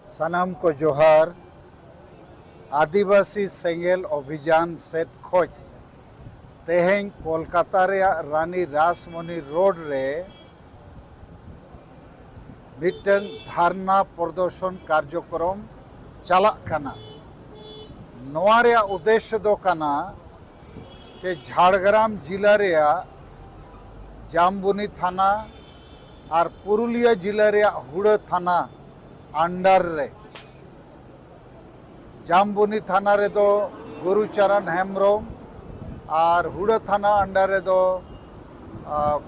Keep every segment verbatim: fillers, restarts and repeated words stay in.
ᱥᱟᱱᱟᱢ ᱠᱚ ᱡᱚᱦᱟᱨ᱾ ᱟᱹᱫᱤᱵᱟᱹᱥᱤ ᱥᱮᱸᱜᱮᱞ ᱚᱵᱷᱤᱡᱟᱱ ᱥᱮᱫ ᱠᱷᱚᱡ ᱛᱮᱦᱮᱧ ᱠᱳᱞᱠᱟᱛᱟ ᱨᱮᱭᱟᱜ ᱨᱟᱱᱤ ᱨᱟᱥᱢᱚᱱᱤ ᱨᱳᱰ ᱨᱮ ᱢᱤᱫᱴᱟᱝ ᱫᱷᱟᱨᱱᱟ ᱯᱨᱚᱫᱚᱨᱥᱚᱱ ᱠᱟᱨᱡᱚᱠᱨᱚᱢ ᱪᱟᱞᱟᱜ ᱠᱟᱱᱟ᱾ ᱱᱚᱣᱟ ᱨᱮᱭᱟᱜ ᱩᱫᱽᱫᱮᱥᱥᱚ ᱫᱚ ᱠᱟᱱᱟ ᱡᱮ ᱡᱷᱟᱲᱜᱨᱟᱢ ᱡᱤᱞᱟ ᱨᱮᱭᱟᱜ ᱡᱟᱢᱵᱚᱱᱤ ᱛᱷᱟᱱᱟ ᱟᱨ ᱯᱩᱨᱩᱞᱤᱭᱟᱹ ᱡᱤᱞᱟ ᱨᱮᱭᱟᱜ ᱦᱩᱲᱟᱹ ᱛᱷᱟᱱᱟ under ᱨᱮ, ᱡᱟᱢᱵᱚᱱᱤ ᱛᱷᱟᱱᱟ ᱨᱮᱫᱚ ᱜᱩᱨᱩᱪᱟᱨᱟᱱ ᱦᱮᱢᱵᱨᱚᱢ ᱟᱨ ᱦᱩᱲᱟᱹ ᱛᱷᱟᱱᱟ under ᱨᱮᱫᱚ, ᱟ,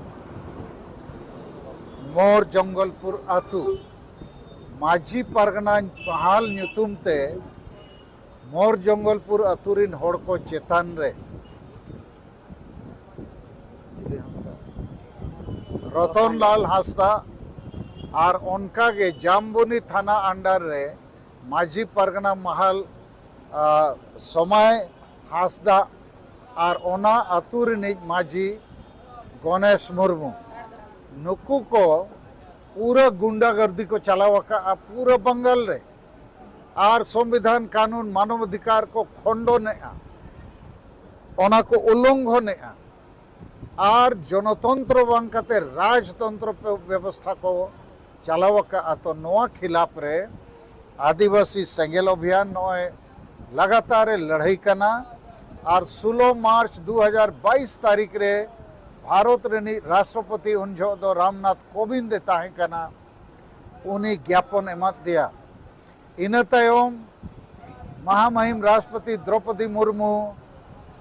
ᱢᱳᱨ ᱡᱚᱝᱜᱚᱞᱯᱩᱨ ᱟᱹᱛᱩ, ᱢᱟᱹᱡᱷᱤ ᱯᱟᱨᱜᱟᱱᱟ ᱢᱟᱦᱟᱞ ᱧᱩᱛᱩᱢ ᱛᱮ ᱢᱳᱨ ᱡᱚᱝᱜᱚᱞᱯᱩᱨ ᱟᱹᱛᱩ ᱨᱤᱱ ᱦᱚᱲ ᱠᱚ ᱪᱮᱛᱟᱱ ᱨᱮ ᱨᱚᱛᱚᱱ ᱞᱟᱞ ᱦᱟᱸᱥᱫᱟ ᱟᱨ ᱚᱱᱠᱟ ᱜᱮ ᱡᱟᱢᱵᱚᱱᱤ ᱛᱷᱟᱱᱟ under ᱨᱮ ᱢᱟᱹᱡᱷᱤ ᱯᱟᱨᱜᱟᱱᱟ ᱢᱟᱦᱟᱞ, ᱟ, ᱥᱚᱢᱟᱭ ᱦᱟᱸᱥᱫᱟ ᱟᱨ ᱚᱱᱟ ᱟᱹᱛᱩ ᱨᱤᱱᱤᱡ ᱢᱟᱹᱡᱷᱤ ᱜᱚᱱᱮᱥ ᱢᱩᱨᱢᱩ, ᱱᱩᱠᱩ ᱠᱚ ᱯᱩᱨᱟᱹ ᱜᱩᱱᱰᱟᱜᱟᱨᱫᱤ ᱠᱚ ᱪᱟᱞᱟᱣ ᱟᱠᱟᱫᱼᱟ ᱯᱩᱨᱟᱹ ᱵᱟᱝᱜᱟᱞ ᱨᱮ᱾ ᱟᱨ ᱥᱚᱝᱵᱤᱫᱷᱟᱱ, ᱠᱟᱹᱱᱩᱱ, ᱢᱟᱱᱚᱵ ᱚᱫᱷᱤᱠᱟᱨ ᱠᱚ ᱠᱷᱚᱱᱰᱚᱱᱮᱜᱼᱟ, ᱚᱱᱟ ᱠᱚ ᱩᱞᱞᱚᱝᱜᱷᱚᱱᱮᱜᱼᱟ᱾ ᱟᱨ ᱡᱚᱱᱚᱛᱚᱱᱛᱨᱚ ᱵᱟᱝ ᱠᱟᱛᱮ ᱨᱟᱡᱽᱛᱚᱱᱛᱨᱚ ᱯᱮ-, ᱵᱮᱵᱚᱥᱛᱷᱟ ᱠᱚ ᱪᱟᱞᱟᱣ ᱟᱠᱟᱫᱼᱟ᱾ ᱛᱚ ᱱᱚᱣᱟ ᱠᱷᱤᱞᱟᱯ ᱨᱮ ᱟᱹᱫᱤᱵᱟᱹᱥᱤ ᱥᱮᱸᱜᱮᱞ ᱚᱵᱷᱤᱭᱟᱱ ᱱᱚᱜᱼᱚᱭ ᱞᱟᱜᱟᱛᱟᱨ ᱮ ᱞᱟᱹᱲᱦᱟᱹᱭ ᱠᱟᱱᱟ᱾ ᱟᱨ ᱥᱳᱞᱳ ᱢᱟᱨᱪ ᱫᱩ ᱦᱟᱡᱟᱨ ᱵᱟᱭᱤᱥ ᱛᱟᱹᱨᱤᱠᱷ ᱨᱮ ᱵᱷᱟᱨᱚᱛ ᱨᱤᱱᱤᱡ ᱨᱟᱥᱴᱨᱚᱯᱚᱛᱤ ᱩᱱ ᱡᱚᱦᱚᱜ ᱫᱚ ᱨᱟᱢᱱᱟᱛᱷ ᱠᱳᱵᱤᱱᱫ ᱮ ᱛᱟᱦᱮᱸ ᱠᱟᱱᱟ, ᱩᱱᱤ ᱜᱮᱯᱚᱱ ᱮᱢᱟᱫ ᱫᱮᱭᱟ᱾ ᱤᱱᱟᱹ ᱛᱟᱭᱚᱢ ᱢᱟᱦᱟᱢᱟᱦᱤᱢ ᱨᱟᱥᱴᱨᱚᱯᱚᱛᱤ ᱫᱨᱚᱯᱚᱫᱤ ᱢᱩᱨᱢᱩ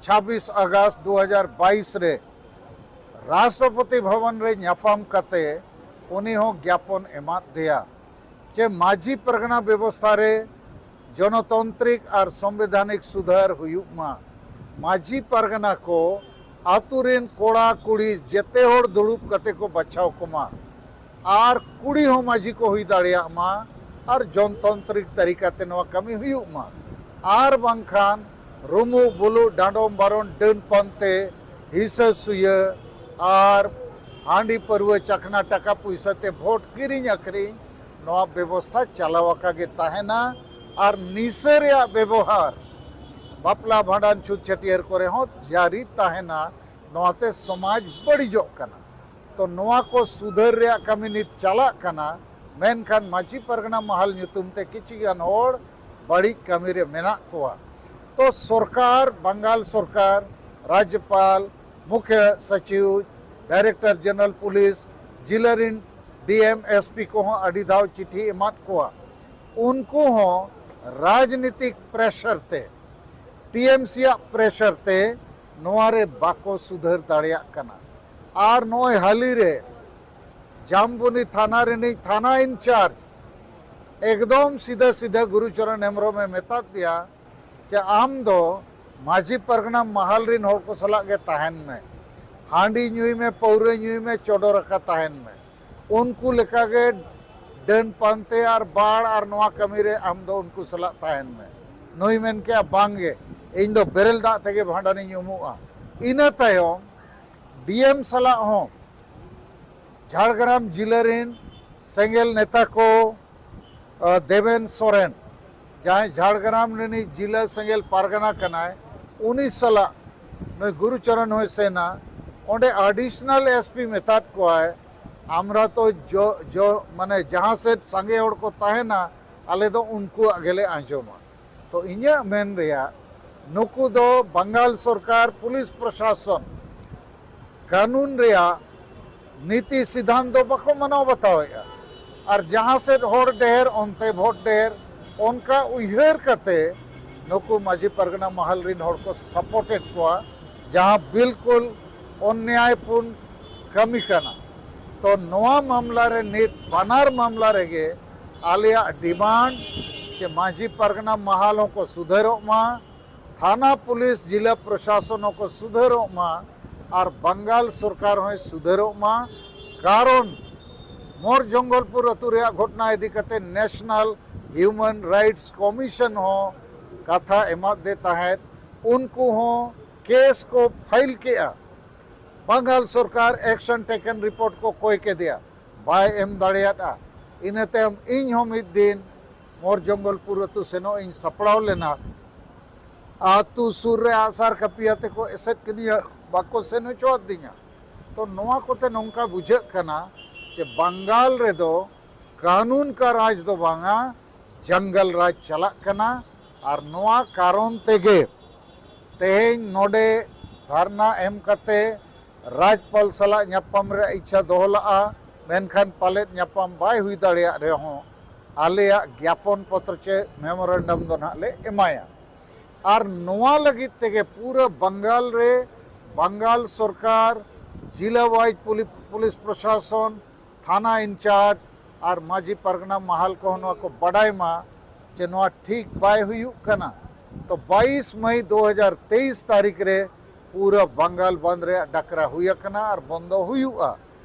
ᱪᱷᱟᱵᱵᱤᱥ ᱟᱜᱚᱥᱴ ᱫᱩ ᱦᱟᱡᱟᱨ ᱵᱟᱭᱤᱥ ᱨᱮ ᱨᱟᱥᱴᱨᱚᱯᱚᱛᱤ ᱵᱷᱚᱵᱚᱱ ᱨᱮ ᱧᱟᱯᱟᱢ ᱠᱟᱛᱮ ᱩᱱᱤ ᱦᱚᱸ ᱜᱮᱯᱚᱱ ᱮᱢᱟᱫ ᱫᱮᱭᱟ ᱡᱮ ᱢᱟᱹᱡᱷᱤ ᱯᱟᱨᱜᱟᱱᱟ ᱵᱮᱵᱚᱥᱛᱷᱟ ᱨᱮ ᱡᱚᱱᱚᱛᱚᱱᱛᱨᱤᱠ ᱟᱨ ᱥᱚᱝᱵᱤᱫᱷᱟᱱᱤᱠ ᱥᱩᱫᱷᱟᱹᱨ ᱦᱩᱭᱩᱜ ᱢᱟ᱾ ᱢᱟᱹᱡᱷᱤ ᱯᱟᱨᱜᱟᱱᱟ ᱠᱚ ᱟᱛᱳ ᱨᱮᱱ ᱠᱚᱲᱟ ᱠᱩᱲᱤ ᱡᱮᱛᱮ ᱦᱚᱲ ᱫᱩᱲᱩᱵ ᱠᱟᱛᱮ ᱠᱚ ᱵᱟᱪᱷᱟᱣ ᱠᱚᱢᱟ ᱟᱨ ᱠᱩᱲᱤ ᱦᱚᱸ ᱢᱟᱹᱡᱷᱤ ᱠᱚ ᱦᱩᱭ ᱫᱟᱲᱮᱭᱟᱜ ᱢᱟ ᱟᱨ ᱡᱚᱱᱛᱚᱱᱛᱨᱤᱠ ᱛᱟᱹᱨᱤᱠᱟ ᱛᱮ ᱱᱚᱣᱟ ᱠᱟᱹᱢᱤ ᱦᱩᱭᱩᱜ ᱢᱟ᱾ ᱟᱨ ᱵᱟᱝᱠᱷᱟᱱ ᱨᱩᱢᱩᱜ ᱵᱩᱞᱩᱜ, ᱰᱟᱸᱰᱚᱢ ᱵᱟᱨᱚᱱ, ᱰᱟᱹᱱ ᱯᱟᱱᱛᱮ, ᱦᱤᱥᱟᱹ ᱥᱩᱭᱟᱹ ᱟᱨ ᱦᱟᱺᱰᱤ ᱯᱟᱹᱨᱣᱟᱹ ᱪᱟᱠᱷᱱᱟ ᱴᱟᱠᱟ ᱯᱩᱭᱥᱟᱹ ᱛᱮ ᱵᱷᱳᱴ ᱠᱤᱨᱤᱧ ᱟᱹᱠᱷᱨᱤᱧ ᱱᱚᱣᱟ ᱵᱮᱵᱚᱥᱛᱷᱟ ᱪᱟᱞᱟᱣ ᱟᱠᱟ ᱜᱮ ᱛᱟᱦᱮᱱᱟ᱾ ᱟᱨ ᱱᱤᱥᱟᱹ ᱨᱮᱭᱟᱜ ᱵᱮᱵᱚᱦᱟᱨ ᱵᱟᱯᱞᱟ, ᱵᱷᱟᱸᱰᱟᱱ, ᱪᱷᱩᱛ ᱪᱷᱟᱹᱴᱭᱟᱹᱨ ᱠᱚᱨᱮ ᱦᱚᱸ ᱡᱟᱹᱨᱤ ᱛᱟᱦᱮᱱᱟ᱾ ᱱᱚᱣᱟᱛᱮ ᱥᱚᱢᱟᱡᱽ ᱵᱟᱹᱲᱤᱡᱚᱜ ᱠᱟᱱᱟ᱾ ᱛᱚ ᱱᱚᱣᱟ ᱠᱚ ᱥᱩᱫᱷᱟᱹᱨ ᱨᱮᱭᱟᱜ ᱠᱟᱹᱢᱤ ᱱᱤᱛ ᱪᱟᱞᱟᱜ ᱠᱟᱱᱟ, ᱢᱮᱱᱠᱷᱟᱱ ᱢᱟᱹᱡᱷᱤ ᱯᱟᱨᱜᱟᱱᱟ ᱢᱟᱦᱟᱞ ᱧᱩᱛᱩᱢ ᱛᱮ ᱠᱤᱪᱷᱤ ᱜᱟᱱ ᱦᱚᱲ ᱵᱟᱹᱲᱤᱡ ᱠᱟᱹᱢᱤ ᱨᱮ ᱢᱮᱱᱟᱜ ᱠᱚᱣᱟ᱾ ᱛᱚ ᱥᱚᱨᱠᱟᱨ, ᱵᱟᱝᱜᱟᱞ ᱥᱚᱨᱠᱟᱨ, ᱨᱟᱡᱽᱡᱚᱯᱟᱞ, ᱢᱩᱠᱷᱭᱟᱹ ᱥᱟᱪᱤᱵᱽ, ᱰᱟᱭᱨᱮᱠᱴᱚᱨ ᱡᱮᱱᱟᱨᱟᱞ ᱯᱩᱞᱤᱥ, ᱡᱤᱞᱟᱹ ᱨᱤᱱ ᱰᱤ ᱮᱢ, ᱮᱥ ᱯᱤ ᱠᱚᱦᱚᱸ ᱟᱹᱰᱤ ᱫᱷᱟᱣ ᱪᱤᱴᱷᱤ ᱮᱢᱟᱫ ᱠᱚᱣᱟ᱾ ᱩᱱᱠᱩ ᱦᱚᱸ ᱨᱟᱡᱽᱱᱤᱛᱤᱠ ᱯᱨᱮᱥᱟᱨ ᱛᱮ, ᱴᱤ ᱮᱢ ᱥᱤ ᱟᱜ ᱯᱨᱮᱥᱟᱨ ᱛᱮ ᱱᱚᱣᱟ ᱨᱮ ᱵᱟᱠᱚ ᱥᱩᱫᱷᱟᱹᱨ ᱫᱟᱲᱮᱭᱟᱜ ᱠᱟᱱᱟ᱾ ᱟᱨ ᱱᱚᱜᱼᱚᱭ ᱦᱟᱹᱞᱤ ᱨᱮ ᱡᱟᱢᱵᱚᱱᱤ ᱛᱷᱟᱱᱟ ᱨᱤᱱᱤᱡ ᱛᱷᱟᱱᱟ ᱤᱱᱪᱟᱨᱡᱽ ᱮᱠᱫᱚᱢ ᱥᱤᱫᱷᱟᱹ ᱥᱤᱫᱷᱟᱹ ᱜᱩᱨᱩᱪᱚᱨᱚᱱ ᱦᱮᱢᱵᱨᱚᱢᱮ ᱢᱮᱛᱟᱫ ᱫᱮᱭᱟ ᱡᱮ ᱟᱢ ᱫᱚ ᱢᱟᱹᱡᱷᱤ ᱯᱟᱨᱜᱟᱱᱟ ᱢᱟᱦᱟᱞ ᱨᱤᱱ ᱦᱚᱲ ᱠᱚ ᱥᱟᱞᱟᱜ ᱜᱮ ᱛᱟᱦᱮᱱ ᱢᱮ, ᱦᱟᱺᱰᱤ ᱧᱩᱭ ᱢᱮ, ᱯᱟᱹᱣᱨᱟᱹ ᱧᱩᱭ ᱢᱮ, ᱪᱚᱰᱚᱨ ᱟᱠᱟ ᱛᱟᱦᱮᱱ ᱢᱮ, ᱩᱱᱠᱩ ᱞᱮᱠᱟᱜᱮ ᱰᱟᱹᱱ ᱯᱟᱱᱛᱮ ᱟᱨ ᱵᱟᱲ ᱟᱨ ᱱᱚᱣᱟ ᱠᱟᱹᱢᱤ ᱨᱮ ᱟᱢ ᱫᱚ ᱩᱱᱠᱩ ᱥᱟᱞᱟᱜ ᱛᱟᱦᱮᱱ ᱢᱮ᱾ ᱱᱩᱭ ᱢᱮᱱ ᱠᱮᱜᱼᱟ, ᱵᱟᱝ ᱜᱮ, ᱤᱧ ᱫᱚ ᱵᱮᱨᱮᱞ ᱫᱟᱜ ᱛᱮᱜᱮ ᱵᱷᱟᱸᱰᱟᱱᱤᱧ ᱩᱢᱩᱜᱼᱟ᱾ ᱤᱱᱟᱹ ᱛᱟᱭᱚᱢ ᱰᱤ ᱮᱢ ᱥᱟᱞᱟᱜ ᱦᱚᱸ ᱡᱷᱟᱲᱜᱨᱟᱢ ᱡᱤᱞᱟᱹ ᱨᱤᱱ ᱥᱮᱸᱜᱮᱞ ᱱᱮᱛᱟ ᱠᱚ, ᱟ, ᱫᱮᱵᱮᱱ ᱥᱚᱨᱮᱱ, ᱡᱟᱦᱟᱸᱭ ᱡᱷᱟᱲᱜᱨᱟᱢ ᱨᱤᱱᱤᱡ ᱡᱤᱞᱟᱹ ᱥᱮᱸᱜᱮᱞ ᱯᱟᱨᱜᱟᱱᱟ ᱠᱟᱱᱟᱭ, ᱩᱱᱤ ᱥᱟᱞᱟᱜ ᱱᱩᱭ ᱜᱩᱨᱩᱪᱚᱨᱚᱱ ᱦᱚᱸᱭ ᱥᱮᱱᱟ᱾ ᱚᱸᱰᱮ ᱟᱰᱤᱥᱚᱱᱟᱞ ᱮᱥ ᱯᱤ ᱢᱮᱛᱟᱫ ᱠᱚᱣᱟᱭ, ᱟᱢᱨᱟ ᱛᱚ ᱡᱚ, ᱡᱚ, ᱢᱟᱱᱮ ᱡᱟᱦᱟᱸ ᱥᱮᱫ ᱥᱟᱸᱜᱮ ᱦᱚᱲ ᱠᱚ ᱛᱟᱦᱮᱱᱟ, ᱟᱞᱮ ᱫᱚ ᱩᱱᱠᱩᱣᱟᱜ ᱜᱮᱞᱮ ᱟᱸᱡᱚᱢᱟ᱾ ᱛᱚ ᱤᱧᱟᱹᱜ ᱢᱮᱱ ᱨᱮᱭᱟᱜ, ᱱᱩᱠᱩ ᱫᱚ ᱵᱟᱝᱜᱟᱞ ᱥᱚᱨᱠᱟᱨ, ᱯᱩᱞᱤᱥ ᱯᱨᱚᱥᱟᱥᱚᱱ ᱠᱟᱹᱱᱩᱱ ᱨᱮᱭᱟᱜ ᱱᱤᱛᱤ ᱥᱤᱫᱷᱟᱱᱛ ᱫᱚ ᱵᱟᱠᱚ ᱢᱟᱱᱟᱣ ᱵᱟᱛᱟᱣᱮᱫᱼᱟ᱾ ᱟᱨ ᱡᱟᱦᱟᱸ ᱥᱮᱫ ᱦᱚᱲ ᱰᱷᱮᱨ, ᱚᱱᱛᱮ ᱵᱷᱳᱴ ᱰᱷᱮᱨ, ᱚᱱᱠᱟ ᱩᱭᱦᱟᱹᱨ ᱠᱟᱛᱮ ᱱᱩᱠᱩ ᱢᱟᱹᱡᱷᱤ ᱯᱟᱨᱜᱟᱱᱟ ᱢᱟᱦᱟᱞ ᱨᱤᱱ ᱦᱚᱲ ᱠᱚ ᱥᱟᱯᱳᱨᱴᱮᱰ ᱠᱚᱣᱟ, ᱡᱟᱦᱟᱸ ᱵᱤᱞᱠᱩᱞ ᱚᱱᱱᱭᱟᱭᱯᱩᱨᱱ ᱠᱟᱹᱢᱤ ᱠᱟᱱᱟ᱾ ᱛᱚ ᱱᱚᱣᱟ ᱢᱟᱢᱞᱟ ᱨᱮ ᱱᱤᱛ ᱵᱟᱱᱟᱨ ᱢᱟᱢᱞᱟ ᱨᱮᱜᱮ ᱟᱞᱮᱭᱟᱜ ᱰᱤᱢᱟᱱᱰ ᱡᱮ ᱢᱟᱹᱡᱷᱤ ᱯᱟᱨᱜᱟᱱᱟ ᱢᱟᱦᱟᱞ ᱦᱚᱸᱠᱚ ᱥᱩᱫᱷᱟᱹᱨᱚᱜ ᱢᱟ, ᱛᱷᱟᱱᱟ ᱯᱩᱞᱤᱥ, ᱡᱤᱞᱟᱹ ᱯᱨᱚᱥᱟᱥᱚᱱ ᱦᱚᱸᱠᱚ ᱥᱩᱫᱷᱟᱹᱨᱚᱜ ᱢᱟ, ᱟᱨ ᱵᱟᱝᱜᱟᱞ ᱥᱚᱨᱠᱟᱨ ᱦᱚᱸᱭ ᱥᱩᱫᱷᱟᱹᱨᱚᱜ ᱢᱟ᱾ ᱠᱟᱨᱚᱱ ᱢᱚᱨ ᱡᱚᱝᱜᱚᱞᱯᱩᱨ ᱟᱹᱛᱩ ᱨᱮᱭᱟᱜ ᱜᱷᱚᱴᱱᱟ ᱤᱫᱤ ᱠᱟᱛᱮ ᱱᱮᱥᱱᱟᱞ ᱦᱤᱭᱩᱢᱮᱱ ᱨᱟᱭᱤᱴᱥ ᱠᱚᱢᱤᱥᱚᱱ ᱦᱚᱸ ᱠᱟᱛᱷᱟ ᱮᱢᱟᱫ ᱫᱮ ᱛᱟᱦᱮᱸᱫ᱾ ᱩᱱᱠᱩ ᱦᱚᱸ ᱠᱮᱥ ᱠᱚ ᱯᱷᱟᱭᱤᱞ ᱠᱮᱜᱼᱟ᱾ ᱵᱟᱝᱜᱟᱞ ᱥᱚᱨᱠᱟᱨ ᱮᱠᱥᱚᱱ ᱴᱮᱠᱮᱱ ᱨᱤᱯᱳᱨᱴ ᱠᱚ ᱠᱚᱭ ᱠᱮᱫᱮᱭᱟ, ᱵᱟᱭ ᱮᱢ ᱫᱟᱲᱮᱭᱟᱫᱼᱟ᱾ ᱤᱱᱟᱹ ᱛᱟᱭᱚᱢ ᱤᱧ ᱦᱚᱸ ᱢᱤᱫ ᱫᱤᱱ ᱢᱚᱨ ᱡᱚᱝᱜᱚᱞᱯᱩᱨ ᱟᱹᱛᱩ ᱥᱮᱱᱚᱜ ᱤᱧ ᱥᱟᱯᱲᱟᱣ ᱞᱮᱱᱟ᱾ ᱟᱹᱛᱩ ᱥᱩᱨ ᱨᱮ ᱟᱜᱼᱥᱟᱨ ᱠᱟᱹᱯᱤ ᱟᱛᱮ ᱠᱚ ᱮᱥᱮᱫ ᱠᱤᱫᱤᱧᱟ, ᱵᱟᱠᱚ ᱥᱮᱱ ᱦᱚᱪᱚᱣᱟᱫᱤᱧᱟ᱾ ᱛᱚ ᱱᱚᱣᱟ ᱠᱚᱛᱮ ᱱᱚᱝᱠᱟ ᱵᱩᱡᱷᱟᱹᱜ ᱠᱟᱱᱟ ᱡᱮ ᱵᱟᱝᱜᱟᱞ ᱨᱮᱫᱚ ᱠᱟᱹᱱᱩᱱ ᱠᱟ ᱨᱟᱡᱽ ᱫᱚ ᱵᱟᱝᱟ, ᱡᱟᱝᱜᱟᱞ ᱨᱟᱡᱽ ᱪᱟᱞᱟᱜ ᱠᱟᱱᱟ᱾ ᱟᱨ ᱱᱚᱣᱟ ᱠᱟᱨᱚᱱ ᱛᱮᱜᱮ ᱛᱮᱦᱮᱧ ᱱᱚᱰᱮ ᱫᱷᱟᱨᱱᱟ ᱮᱢ ᱠᱟᱛᱮ ᱨᱟᱡᱽᱯᱟᱞ ᱥᱟᱞᱟᱜ ᱧᱟᱯᱟᱢ ᱨᱮᱭᱟᱜ ᱤᱪᱪᱷᱟ ᱫᱚᱦᱚ ᱞᱟᱜᱼᱟ, ᱢᱮᱱᱠᱷᱟᱱ ᱯᱟᱞᱮᱫ ᱧᱟᱯᱟᱢ ᱵᱟᱭ ᱦᱩᱭ ᱫᱟᱲᱮᱭᱟᱜ ᱨᱮᱦᱚᱸ ᱟᱞᱮᱭᱟᱜ ᱜᱮᱯᱚᱱ ᱯᱚᱛᱨᱚ ᱪᱮ ᱢᱮᱢᱳᱨᱮᱱᱰᱟᱢ ᱫᱚ ᱱᱟᱦᱟᱜ ᱞᱮ ᱮᱢᱟᱭᱟ᱾ ᱟᱨ ᱱᱚᱣᱟ ᱞᱟᱹᱜᱤᱫ ᱛᱮᱜᱮ ᱯᱩᱨᱟᱹ ᱵᱟᱝᱜᱟᱞ ᱨᱮ ᱵᱟᱝᱜᱟᱞ ᱥᱚᱨᱠᱟᱨ, ᱡᱤᱞᱟ ᱣᱟᱭᱤᱡ ᱯᱩᱞᱤ-, ᱯᱩᱞᱤᱥ ᱯᱨᱚᱥᱟᱥᱚᱱ, ᱛᱷᱟᱱᱟ ᱤᱱᱪᱟᱨᱡᱽ ᱟᱨ ᱢᱟᱹᱡᱷᱤ ᱯᱟᱨᱜᱟᱱᱟ ᱢᱟᱦᱟᱞ ᱠᱚᱦᱚᱸ ᱱᱚᱣᱟ ᱠᱚ ᱵᱟᱰᱟᱭ ᱢᱟ ᱡᱮ ᱱᱚᱣᱟ ᱴᱷᱤᱠ ᱵᱟᱭ ᱦᱩᱭᱩᱜ ᱠᱟᱱᱟ᱾ ᱛᱚ ᱵᱟᱭᱤᱥ ᱢᱟᱭ ᱫᱩ ᱦᱟᱡᱟᱨ ᱛᱮᱭᱤᱥ ᱛᱟᱹᱨᱤᱠᱷ ᱨᱮ ᱯᱩᱨᱟᱹ ᱵᱟᱝᱜᱟᱞ ᱵᱚᱱᱫ ᱨᱮᱭᱟᱜ ᱰᱟᱠᱨᱟ ᱦᱩᱭ ᱟᱠᱟᱱᱟ ᱟᱨ ᱵᱚᱱᱫᱚ ᱦᱩᱭᱩᱜᱼᱟ᱾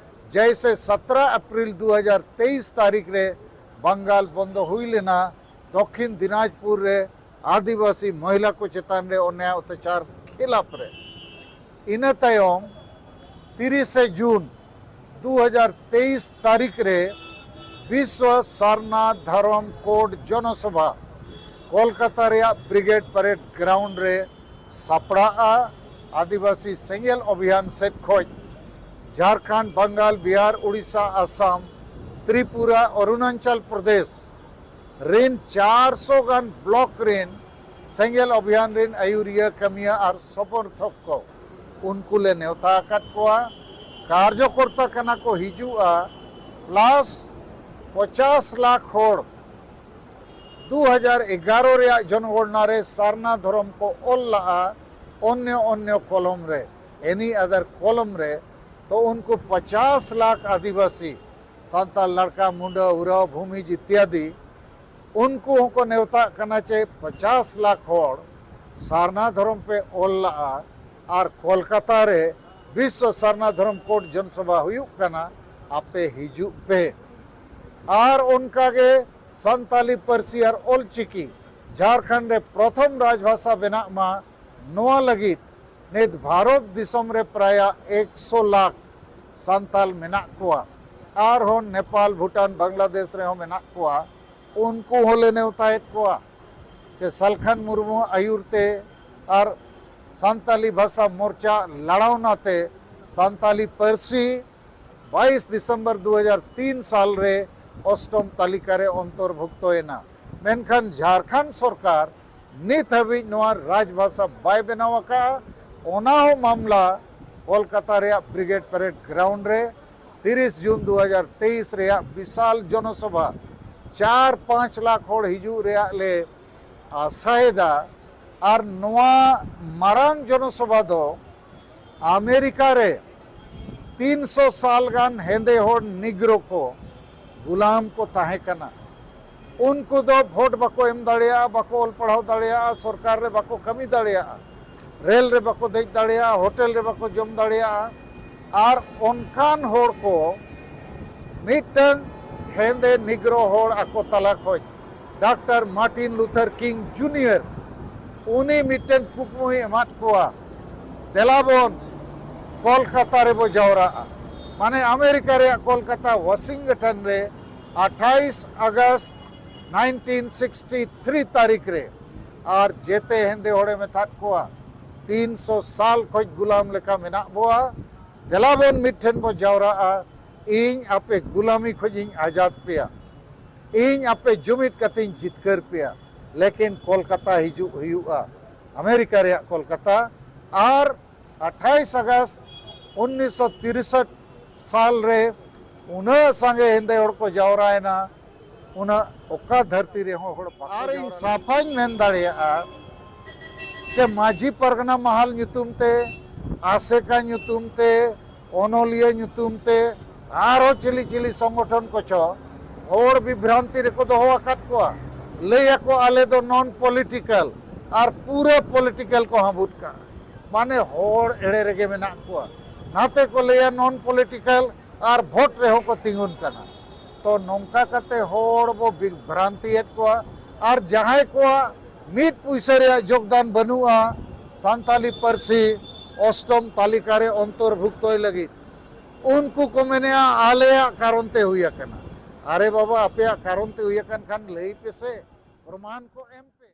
ᱡᱮᱭᱥᱮ ᱥᱟᱛᱨᱟ ᱮᱯᱨᱤᱞ ᱫᱩ ᱦᱟᱡᱟᱨ ᱛᱮᱭᱤᱥ ᱛᱟᱹᱨᱤᱠᱷ ᱨᱮ ᱵᱟᱝᱜᱟᱞ ᱵᱚᱱᱫᱚ ᱦᱩᱭ ᱞᱮᱱᱟ ᱫᱚᱠᱠᱷᱤᱱ ᱫᱤᱱᱟᱡᱽᱯᱩᱨ ᱨᱮ ᱟᱹᱫᱤᱵᱟᱹᱥᱤ ᱢᱚᱦᱤᱞᱟ ᱠᱚ ᱪᱮᱛᱟᱱ ᱨᱮ ᱚᱱᱭᱟᱭ ᱚᱛᱛᱟᱪᱟᱨ ᱠᱷᱤᱞᱟᱯ ᱨᱮ᱾ ᱤᱱᱟᱹ ᱛᱟᱭᱚᱢ ᱛᱤᱨᱤᱥᱮ ᱡᱩᱱ ᱫᱩ ᱦᱟᱡᱟᱨ ᱛᱮᱭᱤᱥ ᱛᱟᱹᱨᱤᱠᱷ ᱨᱮ ᱵᱤᱥᱣᱚ ᱥᱟᱨᱱᱟ ᱫᱷᱚᱨᱚᱢ ᱠᱳᱰ ᱡᱚᱱᱚᱥᱚᱵᱷᱟ ᱠᱳᱞᱠᱟᱛᱟ ᱨᱮᱭᱟᱜ ᱵᱨᱤᱜᱮᱰ ᱯᱟᱨᱮᱰ ᱜᱨᱟᱣᱩᱱᱰ ᱨᱮ ᱥᱟᱯᱲᱟᱜᱼᱟ᱾ ᱟᱹᱫᱤᱵᱟᱹᱥᱤ ᱥᱮᱸᱜᱮᱞ ᱚᱵᱷᱤᱭᱟᱱ ᱥᱮᱫ ᱠᱷᱚᱱ ᱡᱷᱟᱲᱠᱷᱚᱸᱰ, ᱵᱟᱝᱜᱟᱞ, ᱵᱤᱦᱟᱨ, ᱳᱰᱤᱥᱟ, ᱟᱥᱟᱢ, ᱛᱨᱤᱯᱩᱨᱟ, ᱚᱨᱩᱱᱟᱪᱚᱞ ᱯᱨᱚᱫᱮᱥ ᱨᱤᱱ ᱪᱟᱨᱥᱚ ᱜᱟᱱ ᱵᱞᱚᱠ ᱨᱤᱱ ᱥᱮᱸᱜᱮᱞ ᱚᱵᱷᱤᱭᱟᱱ ᱨᱤᱱ ᱟᱹᱭᱩᱨᱤᱭᱟᱹ, ᱠᱟᱹᱢᱤᱭᱟᱹ ᱟᱨ ᱥᱚᱢᱚᱨᱛᱷᱚᱠ ᱠᱚ, ᱩᱱᱠᱩ ᱞᱮ ᱱᱮᱣᱛᱟ ᱟᱠᱟᱫ ᱠᱚᱣᱟ᱾ ᱠᱟᱨᱡᱚᱠᱚᱨᱛᱟ ᱠᱟᱱᱟ ᱠᱚ, ᱦᱤᱡᱩᱜᱼᱟ᱾ ᱯᱞᱟᱥ ᱯᱚᱪᱟᱥ ᱞᱟᱠᱷ ᱦᱚᱲ ᱫᱩ ᱦᱟᱡᱟᱨ ᱮᱜᱟᱨᱚ ᱨᱮᱭᱟᱜ ᱡᱚᱱᱜᱚᱬᱱᱟ ᱨᱮ ᱥᱟᱨᱱᱟ ᱫᱷᱚᱨᱚᱢ ᱠᱚ ᱚᱞ ᱞᱟᱜᱼᱟ ᱚᱱᱭᱚ ᱚᱱᱭᱚ ᱠᱚᱞᱚᱢ ᱨᱮ, ᱮᱱᱤ ᱟᱫᱟᱨ ᱠᱚᱞᱚᱢ ᱨᱮ᱾ ᱛᱚ ᱩᱱᱠᱩ ᱯᱚᱪᱟᱥ ᱞᱟᱠᱷ ᱟᱹᱫᱤᱵᱟᱹᱥᱤ, ᱥᱟᱱᱛᱟᱲ, ᱞᱟᱲᱠᱟ, ᱢᱩᱱᱰᱟᱹ, ᱩᱨᱟᱣ, ᱵᱷᱩᱢᱤᱡᱽ ᱤᱛᱭᱟᱫᱤ, ᱩᱱᱠᱩ ᱦᱚᱸᱠᱚ ᱱᱮᱣᱛᱟᱜ ᱠᱟᱱᱟ ᱪᱮ ᱯᱚᱪᱟᱥ ᱞᱟᱠᱷ ᱦᱚᱲ ᱥᱟᱨᱱᱟ ᱫᱷᱚᱨᱚᱢ ᱯᱮ ᱚᱞ ᱞᱟᱜᱼᱟ ᱟᱨ ᱠᱳᱞᱠᱟᱛᱟ ᱨᱮ ᱵᱤᱥᱣᱚ ᱥᱟᱨᱱᱟ ᱫᱷᱚᱨᱚᱢ ᱠᱳᱰ ᱡᱚᱱᱥᱚᱵᱷᱟ ᱦᱩᱭᱩᱜ ᱠᱟᱱᱟ, ᱟᱯᱮ ᱦᱤᱡᱩᱜ ᱯᱮ᱾ ᱟᱨ ᱚᱱᱠᱟᱜᱮ ᱥᱟᱱᱛᱟᱞᱤ ᱯᱟᱹᱨᱥᱤ ᱟᱨ ᱚᱞᱪᱤᱠᱤ ᱡᱷᱟᱲᱠᱷᱚᱸᱰ ᱨᱮ ᱯᱨᱚᱛᱷᱚᱢ ᱨᱟᱡᱽᱵᱷᱟᱥᱟ ᱵᱮᱱᱟᱜ ᱢᱟ, ᱱᱚᱣᱟ ᱞᱟᱹᱜᱤᱫ ᱱᱤᱛ ᱵᱷᱟᱨᱚᱛ ᱫᱤᱥᱚᱢ ᱨᱮ ᱯᱨᱟᱭᱟ ᱮᱠᱥᱚ ᱞᱟᱠᱷ ᱥᱟᱱᱛᱟᱞ ᱢᱮᱱᱟᱜ ᱠᱚᱣᱟ᱾ ᱟᱨᱦᱚᱸ ᱱᱮᱯᱟᱞ, ᱵᱷᱩᱴᱟᱱ, ᱵᱟᱝᱞᱟᱫᱮᱥ ᱨᱮᱦᱚᱸ ᱢᱮᱱᱟᱜ ᱠᱚᱣᱟ, ᱩᱱᱠᱩ ᱦᱚᱸᱞᱮ ᱱᱮᱣᱛᱟᱭᱮᱫ ᱠᱚᱣᱟ᱾ ᱪᱮ ᱥᱟᱞᱠᱷᱟᱱ ᱢᱩᱨᱢᱩ ᱟᱹᱭᱩᱨ ᱛᱮ ᱟᱨ ᱥᱟᱱᱛᱟᱞᱤ ᱵᱷᱟᱥᱟ ᱢᱳᱨᱪᱟ ᱞᱟᱲᱟᱣᱱᱟ ᱛᱮ ᱥᱟᱱᱛᱟᱞᱤ ᱯᱟᱹᱨᱥᱤ ᱵᱟᱭᱤᱥ ᱰᱤᱥᱮᱢᱵᱚᱨ ᱫᱩ ᱦᱟᱡᱟᱨ ᱛᱤᱱ ᱥᱟᱞ ᱨᱮ ᱚᱥᱴᱚᱢ ᱛᱟᱹᱞᱤᱠᱟ ᱨᱮ ᱚᱱᱛᱚᱨᱵᱷᱩᱠᱛᱚᱭᱮᱱᱟ᱾ ᱢᱮᱱᱠᱷᱟᱱ ᱡᱷᱟᱲᱠᱷᱚᱸᱰ ᱥᱚᱨᱠᱟᱨ ᱱᱤᱛ ᱦᱟᱹᱵᱤᱡ ᱱᱚᱣᱟ ᱨᱟᱡᱽᱵᱷᱟᱥᱟ ᱵᱟᱭ ᱵᱮᱱᱟᱣ ᱟᱠᱟᱫᱼᱟ᱾ ᱚᱱᱟ ᱦᱚᱸ ᱢᱟᱢᱞᱟ ᱠᱳᱞᱠᱟᱛᱟ ᱨᱮᱭᱟᱜ ᱵᱨᱤᱜᱮᱰ ᱯᱮᱨᱮᱰ ᱜᱨᱟᱣᱩᱱᱰ ᱨᱮ ᱛᱤᱨᱤᱥ ᱡᱩᱱ ᱫᱩ ᱦᱟᱡᱟᱨ ᱛᱮᱭᱤᱥ ᱨᱮᱭᱟᱜ ᱵᱤᱥᱟᱞ ᱡᱚᱱᱚᱥᱚᱵᱷᱟ, ᱪᱟᱨ ᱯᱟᱸᱪ ᱞᱟᱠᱷ ᱦᱚᱲ ᱦᱤᱡᱩᱜ ᱨᱮᱭᱟᱜ ᱞᱮ ᱟᱥᱟᱭᱮᱫᱟ᱾ ᱟᱨ ᱱᱚᱣᱟ ᱢᱟᱨᱟᱝ ᱡᱚᱱᱚᱥᱚᱵᱷᱟ ᱫᱚ ᱟᱢᱮᱨᱤᱠᱟ ᱨᱮ ᱛᱤᱱ ᱥᱚ ᱥᱟᱞ ᱜᱟᱱ ᱦᱮᱸᱫᱮ ᱦᱚᱲ ᱱᱤᱜᱨᱳ ᱠᱚ ᱜᱩᱞᱟᱢ ᱠᱚ ᱛᱟᱦᱮᱸ ᱠᱟᱱᱟ᱾ ᱩᱱᱠᱩ ᱫᱚ ᱵᱷᱳᱴ ᱵᱟᱠᱚ ᱮᱢ ᱫᱟᱲᱮᱭᱟᱜᱼᱟ, ᱵᱟᱠᱚ ᱚᱞ ᱯᱟᱲᱦᱟᱣ ᱫᱟᱲᱮᱭᱟᱜᱼᱟ, ᱥᱚᱨᱠᱟᱨ ᱨᱮ ᱵᱟᱠᱚ ᱠᱟᱹᱢᱤ ᱫᱟᱲᱮᱭᱟᱜᱼᱟ, ᱨᱮᱞ ᱨᱮ ᱵᱟᱠᱚ ᱫᱮᱡ ᱫᱟᱲᱮᱭᱟᱜᱼᱟ, ᱦᱳᱴᱮᱞ ᱨᱮ ᱵᱟᱠᱚ ᱡᱚᱢ ᱫᱟᱲᱮᱭᱟᱜᱼᱟ᱾ ᱟᱨ ᱚᱱᱠᱟᱱ ᱦᱚᱲ ᱠᱚ ᱢᱤᱫᱴᱟᱝ ᱦᱮᱸᱫᱮ ᱱᱤᱜᱨᱳ ᱦᱚᱲ ᱟᱠᱚ ᱛᱟᱞᱟ ᱠᱷᱚᱱ ᱰᱟᱠᱛᱟᱨ ᱢᱟᱨᱴᱤᱱ ᱞᱩᱛᱷᱟᱨ ᱠᱤᱝ ᱡᱩᱱᱤᱭᱚᱨ, ᱩᱱᱤ ᱢᱤᱫᱴᱟᱝ ᱠᱩᱠᱢᱩᱭ ᱮᱢᱟᱫ ᱠᱚᱣᱟ, "ᱫᱮᱞᱟᱵᱚᱱ ᱠᱚᱞᱠᱟᱛᱟ ᱨᱮᱵᱚ ᱡᱟᱣᱨᱟᱜᱼᱟ", ᱢᱟᱱᱮ ᱟᱢᱮᱨᱤᱠᱟ ᱨᱮᱭᱟᱜ ᱠᱚᱞᱠᱟᱛᱟ, ᱣᱟᱥᱤᱝᱴᱚᱱ ᱨᱮ ᱟᱴᱷᱟᱭᱤᱥ ᱟᱜᱚᱥᱴ ᱱᱟᱭᱤᱱᱴᱤᱱ ᱥᱤᱠᱥᱴᱤ ᱛᱷᱨᱤ ᱛᱟᱹᱨᱤᱠᱷ ᱨᱮ᱾ ᱟᱨ ᱡᱮᱛᱮ ᱦᱮᱸᱫᱮ ᱦᱚᱲᱮ ᱢᱮᱛᱟᱫ ᱠᱚᱣᱟ, "ᱛᱤᱱ ᱥᱚ ᱥᱟᱞ ᱠᱷᱚᱱ ᱜᱩᱞᱟᱢ ᱞᱮᱠᱟ ᱢᱮᱱᱟᱜ ᱵᱚᱣᱟ, ᱫᱮᱞᱟᱵᱚᱱ ᱢᱤᱫ ᱴᱷᱮᱱ ᱵᱚ ᱡᱟᱣᱨᱟᱜᱼᱟ, ᱤᱧ ᱟᱯᱮ ᱜᱩᱞᱟᱢᱤ ᱠᱷᱚᱱ ᱤᱧ ᱟᱡᱟᱫ ᱯᱮᱭᱟ, ᱤᱧ ᱟᱯᱮ ᱡᱩᱢᱤᱫ ᱠᱟᱛᱮᱧ ᱡᱤᱛᱠᱟᱹᱨ ᱯᱮᱭᱟ, ᱞᱮᱠᱤᱱ ᱠᱳᱞᱠᱟᱛᱟ ᱦᱤᱡᱩᱜ ᱦᱩᱭᱩᱜᱼᱟ, ᱟᱢᱮᱨᱤᱠᱟ ᱨᱮᱭᱟᱜ ᱠᱳᱞᱠᱟᱛᱟ᱾" ᱟᱨ ᱟᱴᱷᱟᱭᱤᱥ ᱟᱜᱚᱥᱴ ᱩᱱᱤᱥᱥᱚ ᱛᱤᱨᱥᱚᱴ ᱥᱟᱞ ᱨᱮ ᱩᱱᱟᱹᱜ ᱥᱟᱸᱜᱮ ᱦᱮᱸᱫᱮ ᱦᱚᱲ ᱠᱚ ᱡᱟᱣᱨᱟᱭᱮᱱᱟ, ᱩᱱᱟᱹᱜ ᱚᱠᱟ ᱫᱷᱟᱹᱨᱛᱤ ᱨᱮᱦᱚᱸ ᱦᱚᱲ ᱵᱟᱠᱚ ᱟᱨ ᱤᱧ ᱡᱟᱣᱨᱟ ᱥᱟᱯᱷᱟᱧ ᱢᱮᱱ ᱫᱟᱲᱮᱭᱟᱜᱼᱟ ᱡᱮ ᱢᱟᱹᱡᱷᱤ ᱯᱟᱨᱜᱟᱱᱟ ᱢᱟᱦᱟᱞ ᱧᱩᱛᱩᱢ ᱛᱮ, ᱟᱥᱮᱠᱟ ᱧᱩᱛᱩᱢ ᱛᱮ, ᱚᱱᱚᱞᱤᱭᱟᱹ ᱧᱩᱛᱩᱢ ᱛᱮ, ᱟᱨᱦᱚᱸ ᱪᱤᱞᱤ ᱪᱤᱞᱤ ᱥᱚᱝᱜᱚᱴᱷᱚᱱ ᱠᱚᱪᱚ ᱦᱚᱲ ᱵᱤᱵᱷᱨᱟᱱᱛᱤ ᱨᱮᱠᱚ ᱫᱚᱦᱚ ᱟᱠᱟᱫ ᱠᱚᱣᱟ᱾ ᱞᱟᱹᱭ ᱟᱠᱚ, "ᱟᱞᱮ ᱫᱚ ᱱᱚᱱ ᱯᱚᱞᱤᱴᱤᱠᱟᱞ", ᱟᱨ ᱯᱩᱨᱟᱹ ᱯᱚᱞᱤᱴᱤᱠᱟᱞ ᱠᱚ ᱦᱟᱹᱵᱩᱫ ᱠᱟᱜᱼᱟ᱾ ᱢᱟᱱᱮ ᱦᱚᱲ ᱮᱲᱮ ᱨᱮᱜᱮ ᱢᱮᱱᱟᱜ ᱠᱚᱣᱟ᱾ ᱱᱟᱛᱮ ᱠᱚ ᱞᱟᱹᱭᱟ ᱱᱚᱱ ᱯᱚᱞᱤᱴᱤᱠᱟᱞ ᱟᱨ ᱵᱷᱳᱴ ᱨᱮᱦᱚᱸ ᱠᱚ ᱛᱤᱸᱜᱩᱱ ᱠᱟᱱᱟ᱾ ᱛᱚ ᱱᱚᱝᱠᱟ ᱠᱟᱛᱮ ᱦᱚᱲ ᱵᱚ ᱵᱤᱵᱷᱨᱟᱱᱛᱤᱭᱮᱫ ᱠᱚᱣᱟ᱾ ᱟᱨ ᱡᱟᱦᱟᱸᱭ ᱠᱚᱣᱟᱜ ᱢᱤᱫ ᱯᱩᱭᱥᱟᱹ ᱨᱮᱭᱟᱜ ᱡᱳᱜᱽᱫᱟᱱ ᱵᱟᱹᱱᱩᱜᱼᱟ ᱥᱟᱱᱛᱟᱞᱤ ᱯᱟᱹᱨᱥᱤ ᱚᱥᱴᱚᱢ ᱛᱟᱹᱞᱤᱠᱟ ᱨᱮ ᱚᱱᱛᱚᱨᱵᱷᱩᱠᱛᱚᱭ ᱞᱟᱹᱜᱤᱫ, ᱩᱱᱠᱩ ᱠᱚ ᱢᱮᱱᱮᱜᱼᱟ, "ᱟᱞᱮᱭᱟᱜ ᱠᱟᱨᱚᱱ ᱛᱮ ᱦᱩᱭ ᱟᱠᱟᱱᱟ᱾" ᱟᱨᱮ ᱵᱟᱵᱟ, ᱟᱯᱮᱭᱟᱜ ᱠᱟᱨᱚᱱ ᱛᱮ ᱦᱩᱭ ᱟᱠᱟᱱ ᱠᱷᱟᱱ ᱞᱟᱹᱭ ᱯᱮᱥᱮ, ᱯᱨᱚᱢᱟᱱ ᱠᱚ ᱮᱢ ᱯᱮ᱾